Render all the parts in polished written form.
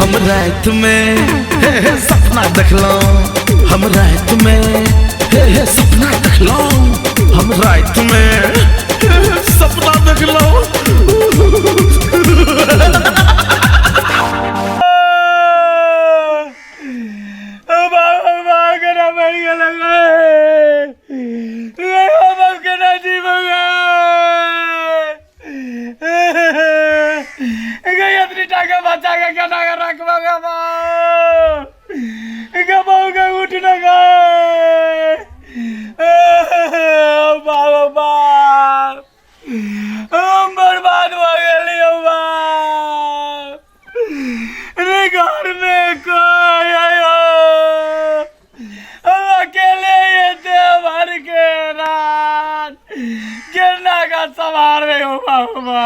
हम रात में हे हे सपना देखलहुँ, हम रात में हे हे सपना देखलहुँ, हम रात में हे हे सपना देखलहुँ। बच्चा के केना के रखबो गे बाऊ गे बाऊ गे उठ न गे बाबा बाप हम बर्बाद भऽ गेलियौ बाप रे घर में कोई आयो हम अकेले ये देवर के रात केना का सवार रे हो बाबा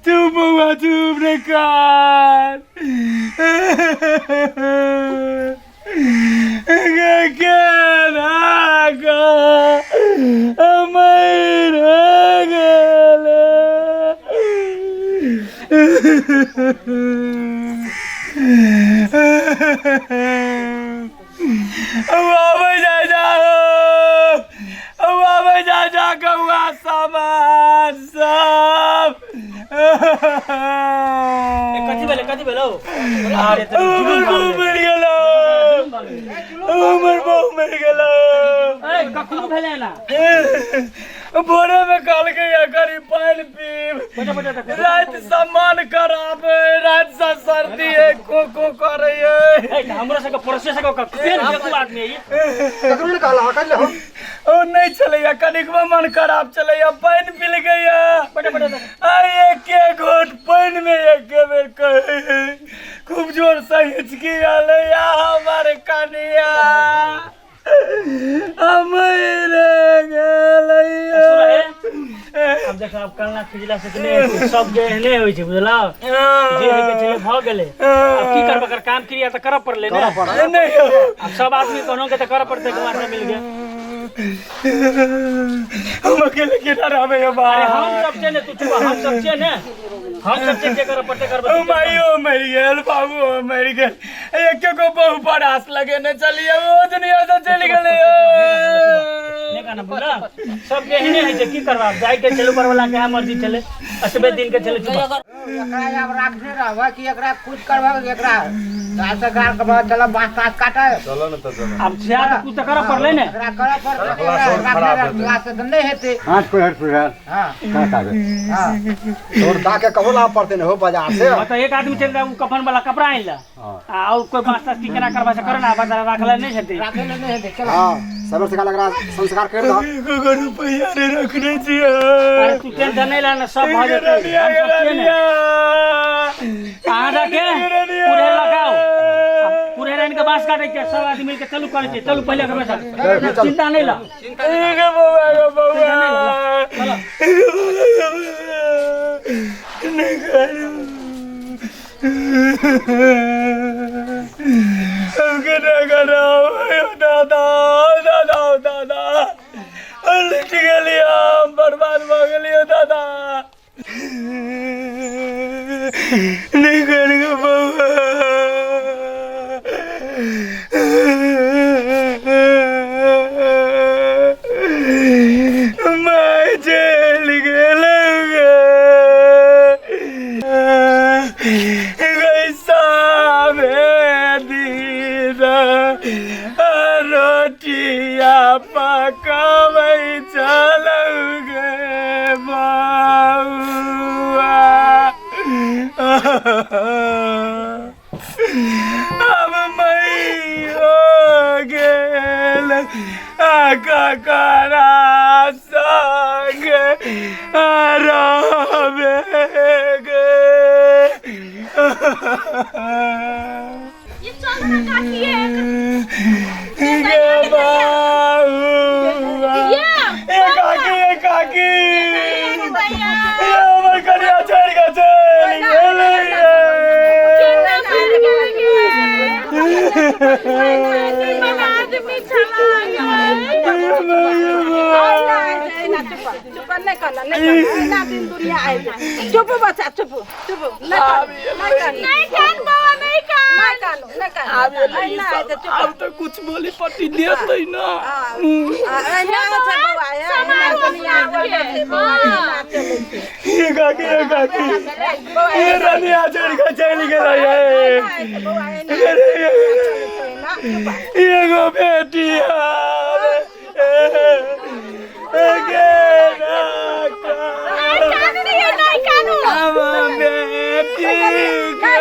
चुप बउआ चुप रे कर केना का मर गेल। आबै जा जा आबै जा जा कौआ सामान सब। कथी भेलै, कथी भेलौ? अरे त हमर बहू मरि गेलौ, हमर बहू मरि गेलौ। ए कखनो भेलै ना? भोरे में कहलकै करी पानि पीब, राति सम्मान कराबे, राति से सर्दी है को को करे है। हमरो सबके पड़ोसी सबके केहन बेवकूफ आदमी है ई। ककरो ने कहला कहले हम ओ नहीं चलैया, कनिकबो मन खराब चलैया, पानि पिलकैया आ एके घोट पानि में एक बेर कहे खूब जोर से हिचकी आलैया हमार कनिया अब देख, अब कलना खिजला से नहि सब के एहने होइ छै, बुझलौ? जे होइ के छलै भऽ गेलै, अब की करब? अगर काम क्रिया तऽ करऽ पड़लै ने। नहीं, अब सब आदमी कहनो के तऽ करऽ पड़तै कुमार से मिल के। हम अकेले केना रहबै? अरे हम सब छै ने, तू चुप, हम सब छियै ने, हम सब छै, जे करऽ पड़तै करबै। माइयो मरि गेल, बाबूओ मरि गेल, एक गो बहु पर आस लगेने चलिए ओ दुनिया से चलि गेलै। नहि कहना, बुझल? सबके एहने होइ छै, की करबा? जाइ के छलै ऊपर वाला के मर्जी छलै, अतबे दिन के छलै, चुप। एकरा आब राखने रहबै कि एकरा कुछ करबै? एकरा गाल से गाल करबै, चल बाँस ताँस काटे चलो ने तऽ चलो। आब सएह तऽ कुछ तऽ करऽ पड़लै ने, एकरा करऽ पड़तै ने, एकरा राखने रहला से तऽ नहि हेतै। हाथ कोहर पुराल हाँ का कागे हाँ तोर दा के कहो ला पड़ते ने हो बाजार से। हाँ, तऽ एक आदमी चलि जाए, ओ कफन वाला कपड़ा आनि ला आ और कोई बाँस ताँस की केना करबा से करो ना, बस राखले नहि हेतै। राखै लए नहि हेतै, चल। हाँ, समय से लग रहा संस्कार कर दो। एको गो रुपैआ नहि रखने छियै। अरे तू टेंशन नहि ले ने, सब भऽ जेतै, हम सब छियै ने। अहाँ जाके कुड़हरि लगाउ, कुड़हरि आनि कऽ बाँस काटै के सब आदमी मिलके चलू करै छियै, चलू पहिले के बैसल, चिंता नहि ल। गे बौआ, गे बौआ, चलो। नहि करू, हम केना करब? दादा दादा दादा, लुटि गेलियै हम, बर्बाद भऽ गेलियै दादा। नहि कर गे बौआ। माय चलि गेल गे, गैसा दिन रोटिया पकाबै चलौ गे बौआ। अब मई हो गेल आ ककरा संग रहबे गे? ये चलो ना काकी गे बौआ, ये ए काकी, ए काकी, भैया ए हमर कनिया छोड़ि कऽ चलि गेलै। केना मर गेल गे? आदमी छला चुप, नहि कहना, नहि कहना, एना दिन दुनिया आबि गेल। चुप बच्चा, चुप चुप, नहि कहना, नहि कहना। नहीं खान बाबा, नहीं आब एलै ई सब। आब तऽ कुछ बोली पट्टी देतै ना। एहिना छै बौआ, एहिना दुनिया चलै छै बौआ, एहिना चलै छै। ये काकी, ये काकी, ये रनिया छोड़ के चलि गेलै। बौआ, एहिना चलै छै, एहिना। एगो बेटी आब गे ना। कानू नहीं, नहीं कानू। आब बेटी के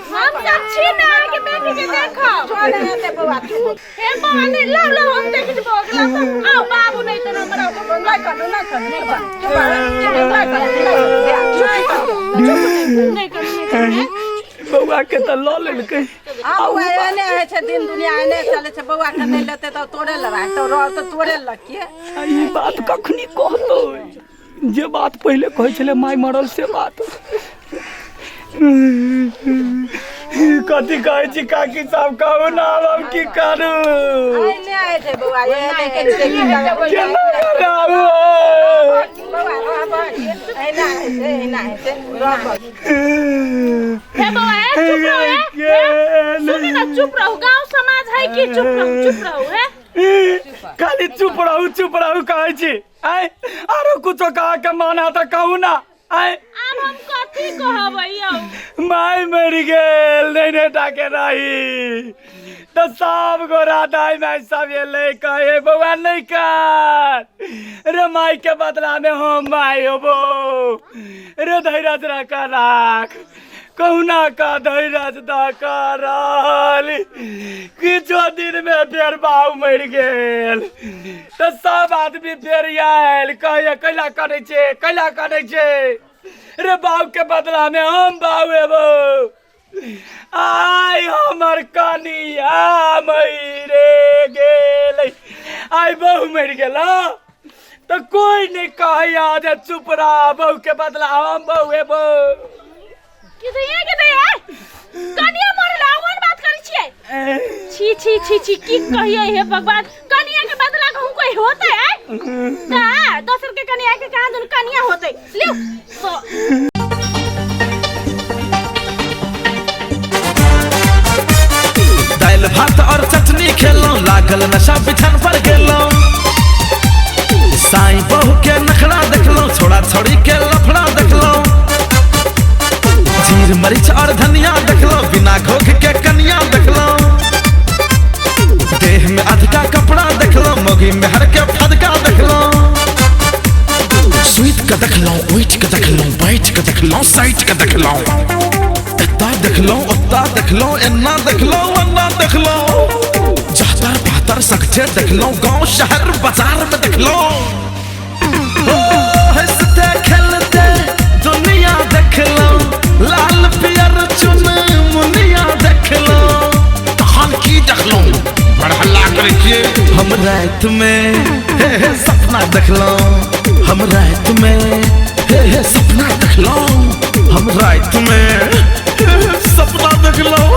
हम सब छी ना अहाँके बेटी के देखब। छोड़ हेतै बौआ, चुप। हे बौआ, नहीं, लाउ लाउ, हम देख जेबो अगला। आओ बाबू, नहीं तो हमरा नहि कानू, नहि कानू, चुप चुप चुप, नहि कानू, नहि कानू, नहीं करू, नहीं करू। बौआ के तऽ लऽ लेलकै। आ बौआ, एहने होइ छै दिन दुनिया, एहने चलै छै। बौआ के नहि लेतै तऽ तोरे लड़ाइ तऽ रह तऽ तोरे लकिए। आ ई बात कखनी कहतै जे बात पहिले कहै छलै माय मरल से बात कथी कहै छी काकी साहब? कहू ना, आब हम की करू? एहने होइ छै बौआ, एहने के छै की करबै? केना कराबू? बौआ, रह, एहिना होइ छै, एहिना होइ छै, रह। हे बौआ, हे चुप रहो। हे सुनी ना, चुप रहो। गांव समाज है कि चुप रहो, चुप रहो। हे खाली चुप रहू, चुप रहू कहै छी। आय आरो कुछो कहा के माना तऽ कहू ना। आय आब हम कथी कहबै यौ? माय मरि गेल, नहि नहि टाके रही तऽ सब गोरा दाइ माय सब एलै, कहे बौआ नहि कर रे, माय के बदला में हम माय होबो रे, धैरज रख राख, कहुना का धैरज दऽ कऽ रहल। किछो दिन में फेर बाबू मरि गेल तऽ सब आदमी फेर आयल, कहैया कैला करै छै, कैला करै छै रे, बाबू के बदला में हम बाबू एबो। आइ हमर कनिया मरि गेलै, आइ बहु मरि गेल तऽ कोई नहि कहैया जे चुप रह, बहु के बदला हम बहु एबो। की दैया, के दैया, कनिया मरल ओहन बात करै छियै? छी छी छी छी, की कहियै हे भगवान, कनिया के बदला कहूं कोई होतै? आय ता दोसर के कनिया के कहाँ दुन कनिया होतै? लियो तो दालि भात और चटनी खेलौं, लागल नशा, बिछान पर गेलौं। साईं बहू के नखरा देखलौं, छोड़ा छोड़ी के लफड़ा देखलौं, जीर मरीच और धनिया देखलौं, बिना घोघ के कनिया देखलौं, देह में अधका कपड़ा देखलौं, मोगी मेहर के फदका देखलौं, सुति के देखलौं, उठि के देखलौं, बैठ के देखलौं, सटि के देखलौं, एता देखलौं, ओता देखलौं, एना देखलौं, ओना देखलौं, जातर पातर सगठे देखलौं, गांव शहर बाजार में देखलौं। ओ, हंसते खेलते दुनिया देखलौं, लाल पियर चुन मुनिया देखलौं, तहन की देखलौं? बड़ हल्ला करै छियै। हम राति में हे हे सपना देखलौं, हम राति में हे हे सपना देखलौं, हम राति में हे हे सपना देखलौं।